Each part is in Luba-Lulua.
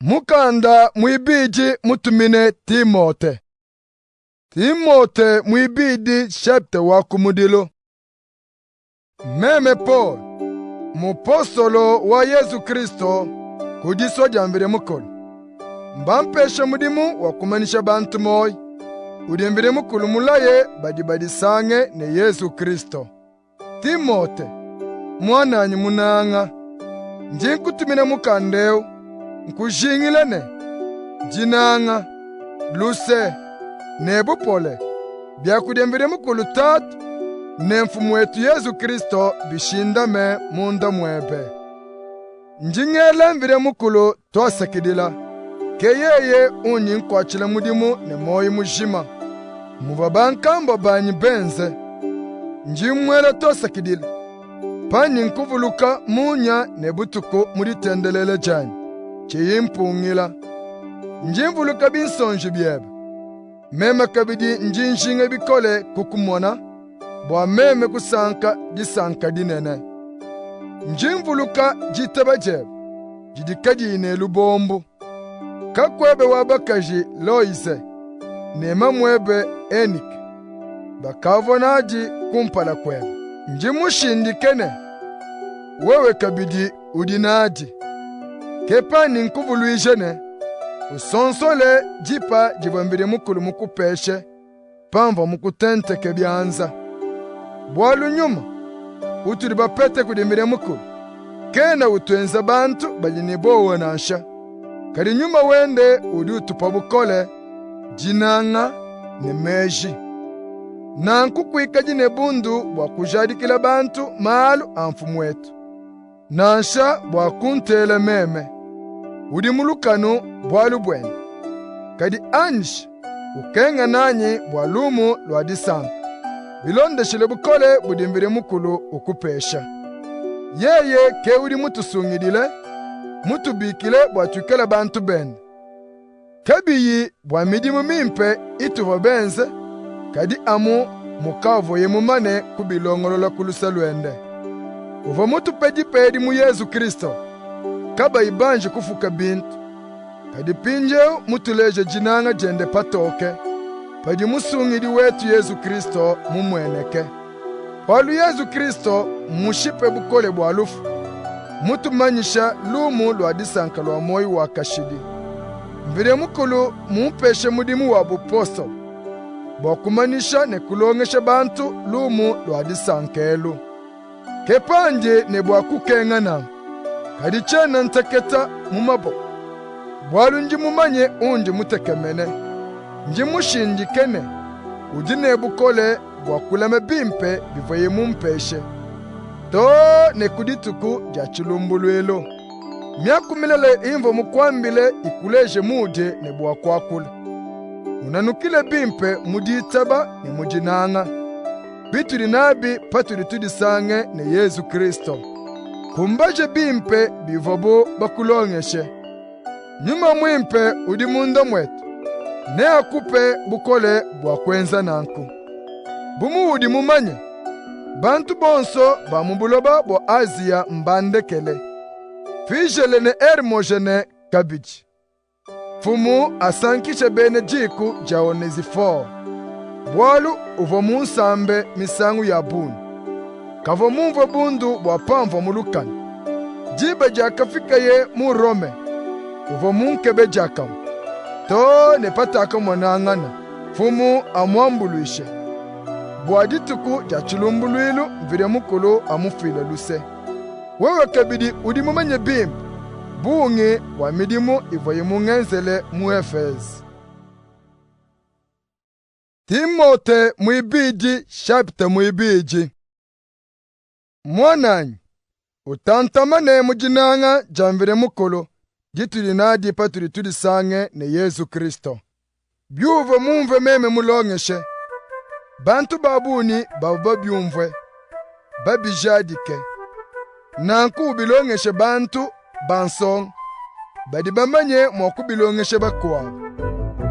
Mukanda muibidi mutumine Timote. Timote muibidi chapitre wa kumudilu. Meme Paul, mupostolo wa Yezu Kristo ku disua dia Mvidi Mukulu, mbampeshe mudimu wa kumanyisha bantu muoyi udi Mvidi Mukulu mulaye badi badisange ne Yezu Kristo. Timote, muananyi munanga, ndi nkutumina mukanda eu, nkujingila ne, dinanga, luse ne bupole bia kudi Mvidi Mukulu Tatu ne Mfumu wetu Yezu Kristo bishindame munda muebe. Ndi ngela Mvidi Mukulu tuasakidila, ke yeye undi nkuatshila mudimu ne muoyi mujima, muvua bankambua banyi benze. Ndi mmuela tuasakidila, pandi nkuvuluka munya ne butuku mu ditendelela dianyi, tshiyi mpungila. Ndi mvuluka binsonji biebe. Meme kabidi ndi njinga bikole kukumona, bua meme kusanka disanka dinene. Ndi mvuluka ditaba diebe didi kadiyi ne lubombu. Kakuebe wa bakaji Loise ne mamuebe Enike bakavua nadi kumpala kuebe. Ndi mushindike ne, wewe kabidi udi nadi. Ke pandi nkuvuluija ne, usonsole dipa divua Mvidi Mukulu mukupeshe pamvua mukutenteke bianza. Bualu Nyuma utudi bapete kudi Mvidi Mukulu kena utuenza bantu badi ne buowa nansha, kadi Nyuma wende udi utupa bukole, dinanga ne meji. Nanku kuikadi ne bundu bua kujadikila bantu malu a Mfumu wetu, nansha bua kuntela meme, udi mu lukanu bualu buende. Kadi anji ukenga nanyi bua lumu lua disanka, bilondeshile bukole budi Mvidi Mukulu ukupesha. Yeye ke udi mutusungidile, mutubikile bua tuikale bantu bende, kabiyi bua midimu mimpe ituvua benze, kadi amu mukavuaye mumane kubilongolola ku luse luende. Uvua mutupe dipa edi mu Yezu Kristo, kabayi banji kufuka bintu, kadi mpindieu mutuleje dinanga diende patoke, padi Musungidi wetu Yezu Kristo mumueneke. Bualu Yezu Kristo mmushipe bukole bua lufu, mutumanyisha lumu lua disanka lua muoyi wa kashidi. Mvidi Mukulu mmumpeshe mudimu wa bupostolo bua kumanyisha ne kulongesha bantu lumu lua disanka elu. Ke pandi ne bua kukenga nanku, kadi tshiena nteketa mu maboko, bualu ndi mumanye undi mutekemene. Ndi mushindike ne, udi ne bukole bua kulama bimpe bivuaye mumpeshe, too ne ku dituku dia tshilumbuluilu. Miaku milelela imvua mukuambile ikuleje muudi ne bua kuakula. Unanukile bimpe mu ditaba ne mu dinanga bitudi nabi patudi tudisange ne Yezu Kristo. Kumbaje bimpe bivuabu bakulongeshe. Nyuma Muimpe udi munda muetu neakupe bukole bua kuenza nanku. Bu muudi mumanye, bantu bonso ba mu buloba bua Aziya mbandekele, Fijele ne Ermojene kabidi. Mfumu asankishe bena diku dia Onezifore, bualu uvua munsambe misangu ya bungi. Kavua mumvue bundu bua pamvua mu lukanu. Diba diakafikaye mu Rome, uvua munkebe diakamue, too ne patakamonangana. Mfumu amuambuluishe, bua dituku dia tshilumbuluilu Mvidi Mukulu amufuile luse. Wewe kabidi udi mumanye bimpe bungi bua midimu ivuaye mungenzele mu Efeze. Timote muibidi chapitre muibidi. Muananyi, utantamane mu dinanga dia Mvidi Mukulu ditudi nadi patudi tudisange ne Yezu Kristo. Biuvua mumvue meme mulongeshe, bantu ba bungi bavua babiumvue, babijadike. Nanku ubilongeshe bantu bansonga badi bamanye mua kubilongesha bakuabu.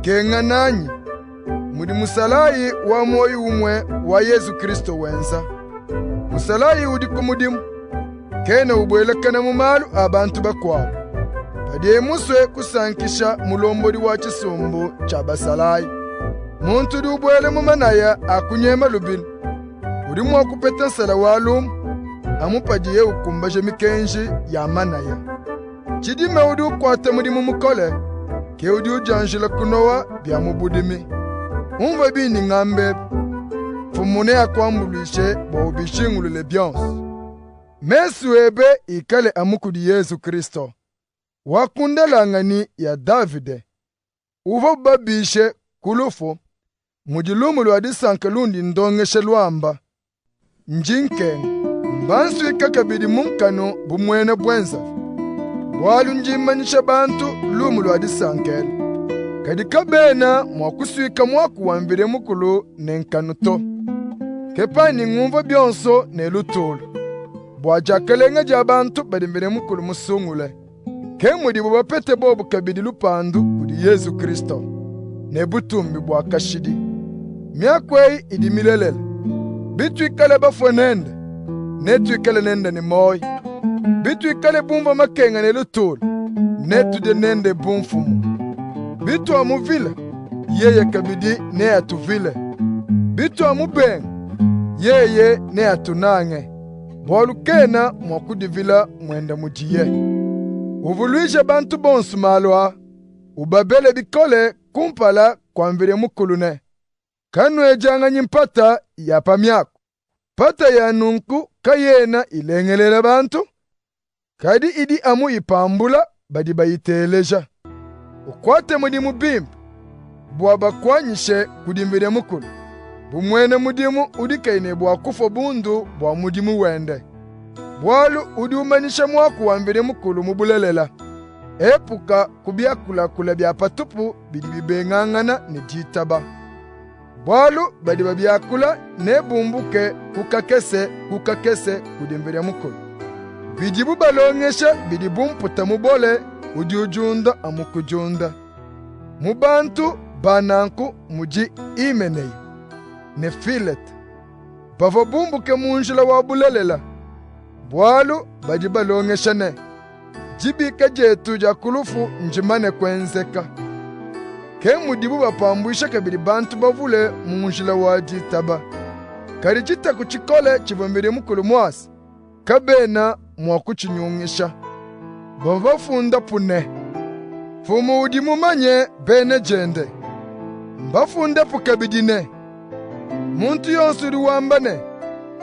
Kenga nanyi mudi musalayi wa muoyi umue wa Yezu Kristo wenza. Musalayi udi ku mudimu kena ubuelakana mu malu a bantu bakuabu. padiye musue kusankisha mulombodi wa tshisumbu tshia basalayi. Muntu udi ubuela mu manaya a kunyema lubilu udi mua kupeta nsala wa lumu amu padiye ukumbaja mikenji ya manaya. Tshidime udi ukuata mudimu mukole ke udi udianjila kunowa bia mu budimi. Umvua bindi ngamba ebi, Mfumu neakuambuluishe bua ubijingulule bionso. Mesu ebe ikale amu kudi Yezu Kristo, wa ku ndelanganyi ya Davide, uvuabu babishe ku lufu, mudi lumu lua disanka lundi ndongesha luamba. Ndi nkenga, mbansuika kabidi mu nkanu bu muena buenzavi, bualu ndi mmanyisha bantu lumu lua disanka elu. Kadi kabena mua kusuika muaku wa Mvidi Mukulu ne nkanu to. Ke pandi ngumvua bionso ne lutulu, bua diakalenga dia bantu badi Mvidi Mukulu musungule. Ke mudibu bapete bobu kabidi lupandu kudi Yezu Kristo, ne butumbi bua kashidi. Miaku eyi idi milelela. Bituikale bafue nende, netuikale nende ne muoyo. Bituikale bumvue makenga ne lutulu, netudie nende bumfumu. Bituamuvila, yeye kabidi neatuvile. Bituamubenga, yeye neatunange, bualu kena mua kudivila muende mudiye. Uvuluije bantu bonso malu aa, ubabele bikole kumpala kua Mvidi Mukulu ne, kanuedianganyi mpata ya pa miaku. Mpata ya nunku kayena ilengelela bantu, kadi idi amu ipambula badi bayiteleja. Ukuate mudimu bimpe bua bakuanyishe kudi Mvidi Mukulu, bu muena mudimu udi kayi ne bua kufua bundu bua mudimu wende. Bualu udi umanyisha muaku wa Mvidi Mukulu mu bulelela. Epuka ku biakulakula bia patupu bidi bibengangana ne ditaba. Bualu badi babiakula nebumbuke ku kakese ku kakese kudi Mvidi Mukulu. Bidibu balongesha bidi bu mputa mubole udi udiunda amu kudiunda. Mu bantu ba nanku mudi Imeneyi ne Filete, bavua bumbuke mu njila wa bulelela, bualu badi balongesha ne, dibika dietu dia ku lufu ndimane kuenzeka. Ke mudibu bapambuisha kabidi bantu bavule mu njila wa ditaba. Kadi tshitaku tshikole tshivua Mvidi Mukulu muase, kabena mua kutshinyungisha. Bavua bafundapu ne, Mfumu udi mumanye bena diende. Mbafundepu kabidi ne, muntu yonso udi wamba ne,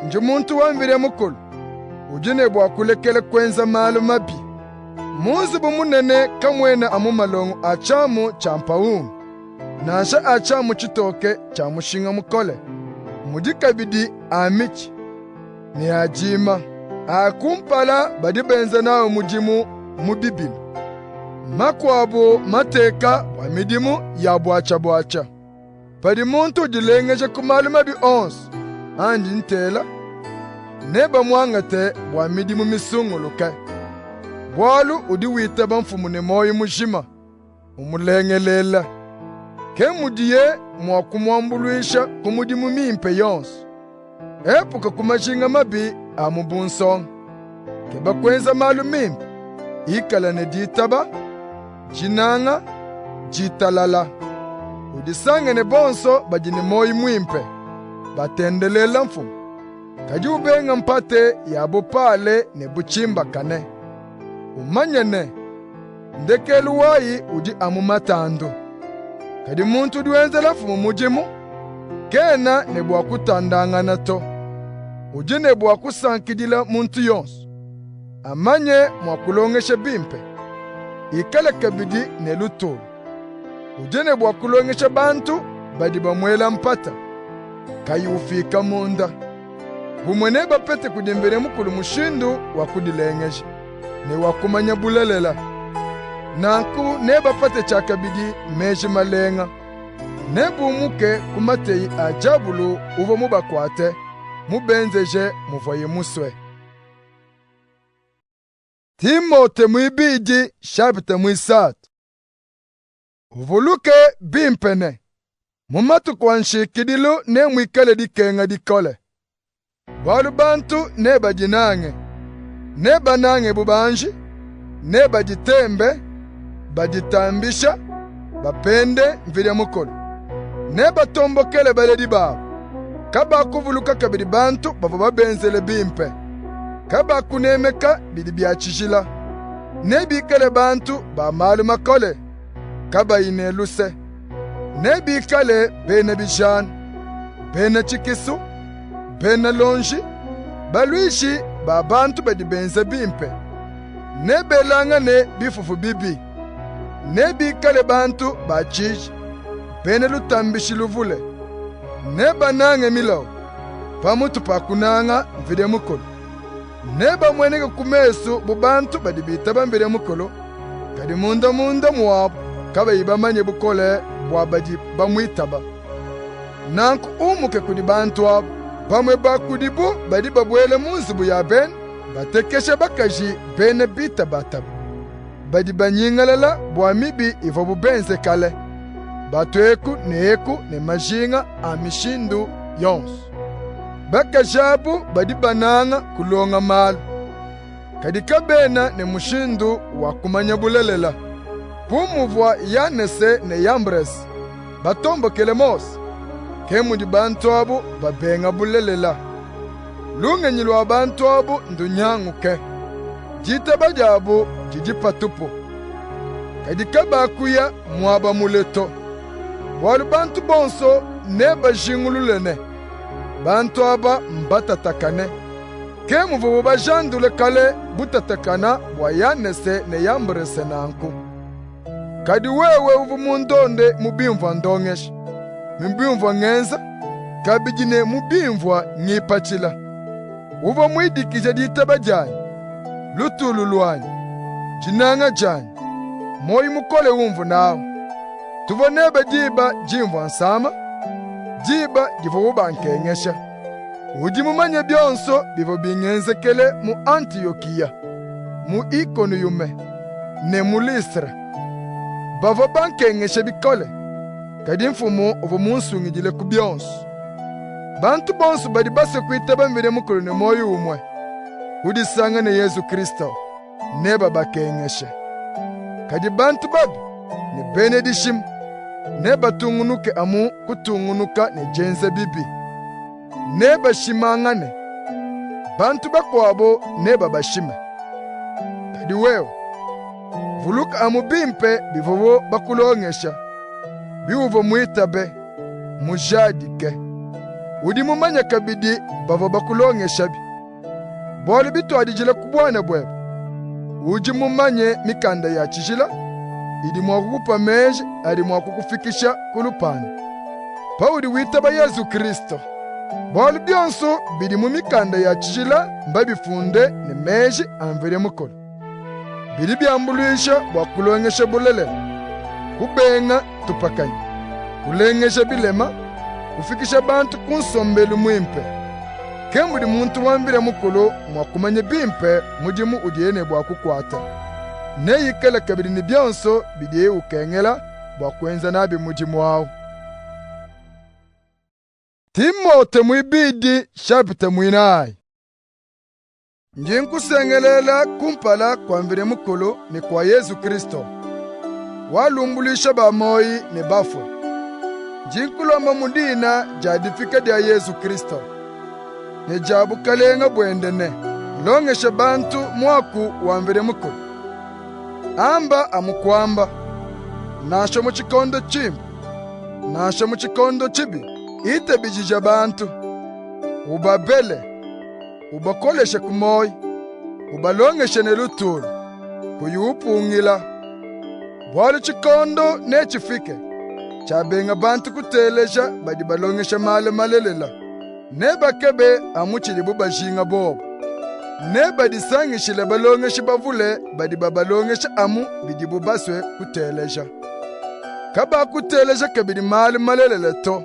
ndi muntu wa Mvidi Mukulu, udi ne bua kulekela kuenza malu mabi. Mu nzubu munene kamuena amu malongo a tshiamu tshia mpawungi, nansha a tshiamu tshitoke tshia mushinga mukole, mudi kabidi a mitshi ne a dima. A kumpala badi benza nawu mudimu mu bibilu, makuabu mateka bua midimu ya buatshia-buatshia. Padi muntu udilengeja ku malu mabi onso andi ntela, nebamuangate bua midimu misunguluke, bualu udi witaba Mfumu ne muoyo mujima, umulengelela. Ke mudiye mua kumuambuluisha ku mudimu mimpe yonso. Epuka ku majinga mabi a mu bunsonga. Keba kuenza malu mimpe, ikala ne ditaba, dinanga, ditalala. Udisange ne bonso badi ne muoyo muimpe, batendelela Mfumu. Kadi ubenga mpate ya bupale ne butshimbakane. Umanye ne, ndekelu wayi udi amu matandu. Kadi muntu udi wenzela Mfumu mudimu kena ne bua kutandangana to. Udi ne bua kusankidila muntu yonso, amanye mua kulongesha bimpe, ikale kabidi ne lutulu. Udi ne bua kulongesha bantu badi bamuela mpata, kayi ufika munda. Bumue nebapete kudi Mvidi Mukulu mushindu wa kudilengeja ne wa kumanya bulelela. Nanku nebapete tshiakabidi meji malenga. Nebumuke ku mateyi a diabulu uvua mubakuate, mubenzeje muvuaye musue. Timote muibidi shapita muisatu. Uvuluke bimpe ne, mu matuku a nshikidilu nemuikale dikenga dikole. Bualu bantu nebadinange, nebanange bubanji, nebaditembe, baditambisha, bapende Mvidi Mukulu. Nebatombokele baledi babu. Kabakuvuluka kabidi bantu bavua babenzele bimpe. Kabakunemeka bidi bia tshijila. Nebikale bantu ba malu makole, kabayi ne luse. Nebikale bena bijanu, bena tshikisu, bena lonji, baluishi ba bantu badi benza bimpe. Nebelangane bifufu bibi. Nebikale bantu ba tshiji, bena lutambishi luvule. Nebanange milawu, pamutu pa kunanga Mvidi Mukulu. Nebamueneke ku mesu bu bantu badi bitaba Mvidi Mukulu, kadi munda munda muabu kabayi bamanye bukole bua badi bamuitaba. Nanku umuke kudi bantu abu. Bamue ba kudibu badi babuela mu nzubu ya bende, batekesha bakaji bena bitabataba, badi banyingalala bua mibi ivuabu benze kale, batue eku ne eku ne majinga a mishindu yonso. Bakaji abu badi bananga kulonga malu, kadi kabena ne mushindu wa kumanya bulelela. Bu muvua Yanese ne Yambrese batombokele Mose, ke mudi bantu abu babenga bulelela. Lungenyi lua bantu abu ndunyanguke, ditaba diabu didi patupu. Kadi kabakuya muaba mule to, bualu bantu bonso nebajingulule ne, bantu aba mbatatakane. Ke muvuabu bajandule kale butatakana bua Yanese ne Yambrese nanku. Kadi wewe uvua mundonde mu bimvua ndongesha, mu bimvua ngenza, kabidi ne mu bimvua ngipatshila. Uvua muidikije ditaba dianyi, lutulu luanyi, dinanga dianyi, muoyi mukole umvua nawu. Tuvua nebe diba dimvua nsama, diba divuabu bankengesha. Udi mumanye bionso bivua bingenzekele mu Antiyokiya, mu Ikoniyume ne mu Listra. Bavua bankengeshe bikole, kadi Mfumu uvua munsungidile ku bionso. Bantu bonso badi basue kuitaba Mvidi Mukulu ne muoyi umue, kudisanga ne Yezu Kristo, nebabakengeshe. Kadi bantu babi ne bena dishima nebatungunuke amu kutungunuka ne dienza bibi. Nebashimangane, bantu bakuabo nebabashime. Kadi wewe, vuluka amu bimpe bivuabu bakulongesha, biuvua muitabe, mujadike. Udi mumanye kabidi bavua bakulongeshabi. Bualu bituadijile ku buana buebe, udi mumanye mikanda ya tshijila idi mua kukupa meji adi mua kukufikisha ku lupandu, paudi witaba Yezu Kristo. Bualu bionso bidi mu mikanda ya tshijila mbabifunde ne meji a Mvidi Mukulu. Bidi biambuluisha bua kulongesha bulelela, kubenga ntupakanyi, kulengeja bilema, kufikisha bantu ku nsombelu muimpe. Ke mudi muntu wa Mvidi Mukulu mua kumanya bimpe mudimu udiye ne bua kukuata. Neikale kabidi ne bionso bidiye ukengela bua kuenza nabi mudimu awu. Timote muibidi chapitre muinayi. Ndi nkusengelela kumpala kua Mvidi Mukulu ne kua Yezu Kristo, walumbuluisha ba muoyi ne bafue. Ndi nkulomba mu dina dia difika dia Yezu Kristo ne dia bukalenga buende ne, longesha bantu muaku wa Mvidi Mukulu. Amba amu kuamba, nansha mu tshikondo tshimpe, nansha mu tshikondo tshibi, itabijija bantu, ubabele, ubakoleshe ku muoyo, ubalongeshe ne lutulu, kuyi upungila. Bualu tshikondo netshifike tshiabenga bantu kuteleja badi balongesha malu malelela. Nebakebe amu tshidibu bajinga bobu. Nebadisangishile balongeshi bavule badi babalongesha amu bidibu basue kuteleja. Kabakuteleja kabidi malu malelela to.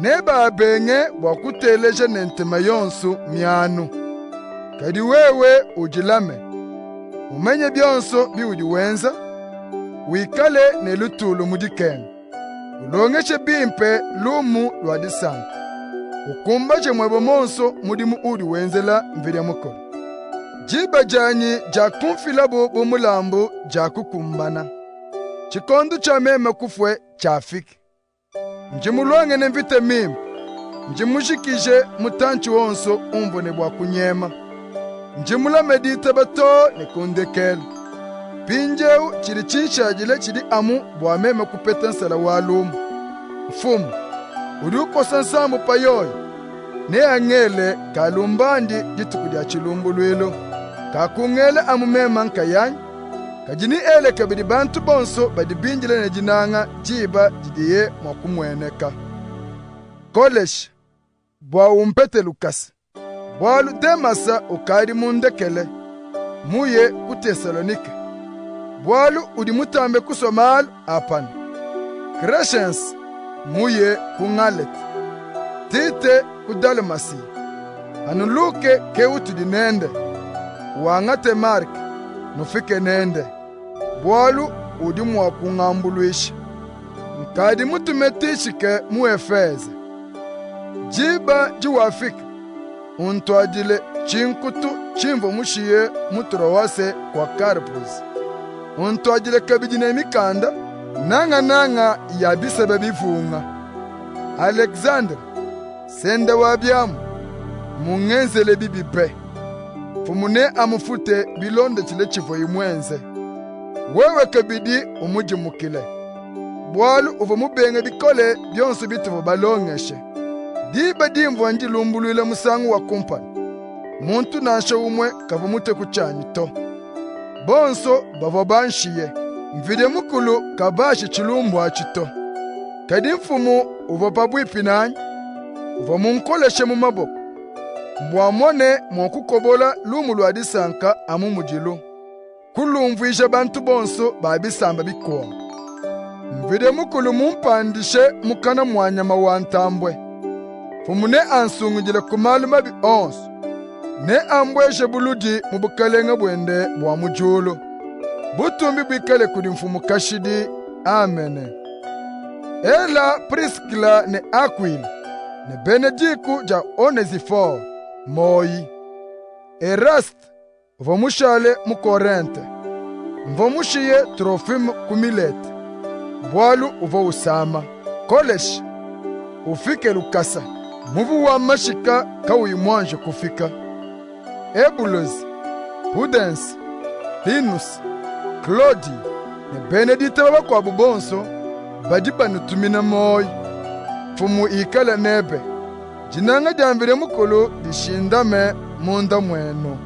Nebabenge bua kuteleja ne ntema yonso mianu. Kadi wewe udilame, umanye bionso biudi wenza, wikale ne lutulu mu dikenga. Ulongeshe bimpe lumu lua disanka. Ukumbaje muebe muonso mudimu uudi wenzela Mvidi Mukulu. Diba dianyi dia kumfilabu bu mulambu diakukumbana. Tshikondu tshia meme kufua tshiafiki. Ndi muluangene mvita mimpe, ndi mujikije mutantshi wonso umvua ne bua kunyema. Ndi mulame ditaba too ne ku ndekelu. Mpindieu tshidi tshinshadile tshidi amu bua meme kupeta nsala wa lumu. Mfumu, udi ukosa nsambu pa yoyi, neangele kalumbandi dituku dia tshilumbuluilu. Kakungela amu meme nkayanyi, kadi neele kabidi bantu bonso badi bindile ne dinanga diba didiye mua kumueneka. Kolesha bua umpete lukasa, bualu Demasa ukadi mundekele, muye ku Tesalonike, bualu udi mutambe kusua malu a panu. Kreshense muye ku Ngalete, Tite ku Dalmasiya. Anu Luke ke utudi nende. Wangate Marke, nufike nende, bualu udi mua kungambuluisha. Nkadi mutume Tishike mu Efeze. Diba diwafika, untuadile tshinkutu tshimvua mushiye mu Trowase kua Karpuse. Untuadile kabidi ne mikanda, nangananga ya biseba bivunga. Aleksandre, senda wa biamu, mungenzele bibi be. Mfumu neamufute bilondeshile tshivuaye muenze. Wewe kabidi umudimukile, bualu uvua mubenge bikole bionso bituvua balongeshe. Diba dimvua ndilumbuluila musangu wa kumpala, muntu nansha umue kavua mutue ku tshianyi to. Bonso bavua banshiye. Mvidi Mukulu kabashi tshilumbu atshi to. Kadi Mfumu uvua pabuipi nanyi, uvua munkoleshe mu maboko, bua mmone mua kukobola lumu lua disanka amu mudilu, kulumvuija bantu bonso ba bisamba bikuabu. Mvidi Mukulu mumpandishe mukana mua nyama wa ntambue. Mfumu neansungidile ku malu mabi onso, neambueje buludi mu bukalenga buende bua mu diulu. Butumbi buikale kudi Mfumu kashidi. Amene. Ela Priskila ne Akuila ne bena diku dia Onezifore muoyi. Eraste uvua mushale mu Korente. Mvua mushiye Trofime ku Milete, bualu uvua usama. Kolesha, ufike lukasa, muvu wa mashika kauyi muanji kufika. Ebuluse, Pudense, Linuse, Klodi ne bena ditaba bakuabu bonso badi banutumina muoyi. Mfumu ikale nebe. Dinanga dia Mvidi Mukulu dishindame munda muenu.